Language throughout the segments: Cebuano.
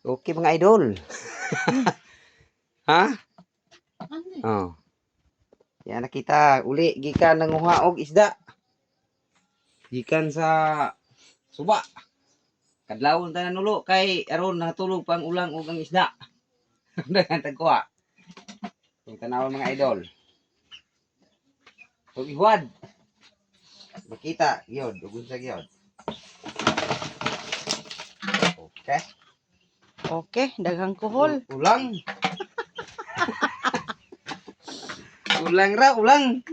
Okay, mga idol. Ha? Ano? Oh. Yan, nakita uli gikan nanguha og isda. Gikan sa suba. Kadlawon ta nanulo kay aron natulog pang ulang og ang isda. Dagan tagkuha. Yung tanawon, mga idol. Ug ihuad. Makita gyud ug unsa gyud. Okay. Okay, daghang kuhol. Ulang. Ulang ra, ulang.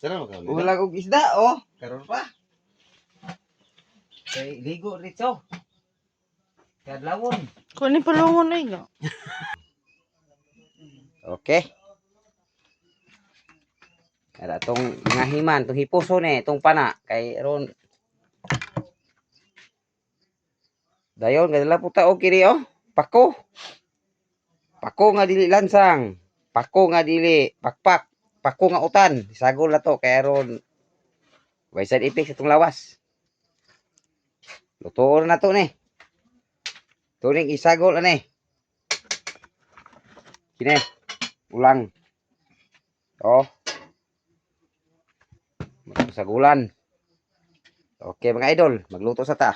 Sarap ka ulit. Ulang og isda, oh. Karon pa. Kay ligo rito. Kadlawon. Kunin palungon ay ga. Okay. Ara tong mga himan, tong hipuso ni, tong pana kay ron. Dayon kadala po ta og kini, oh. Pako. Pako nga dili lansang. Pako nga dili pakpak. Pako nga utan. Sagol na to kay aron way side effect sa tong lawas. Lutoon na to ni. Tuning isagol ani. Kini. Ulang. Oh. Sagulan. Okay, mga idol, magluto sa ta.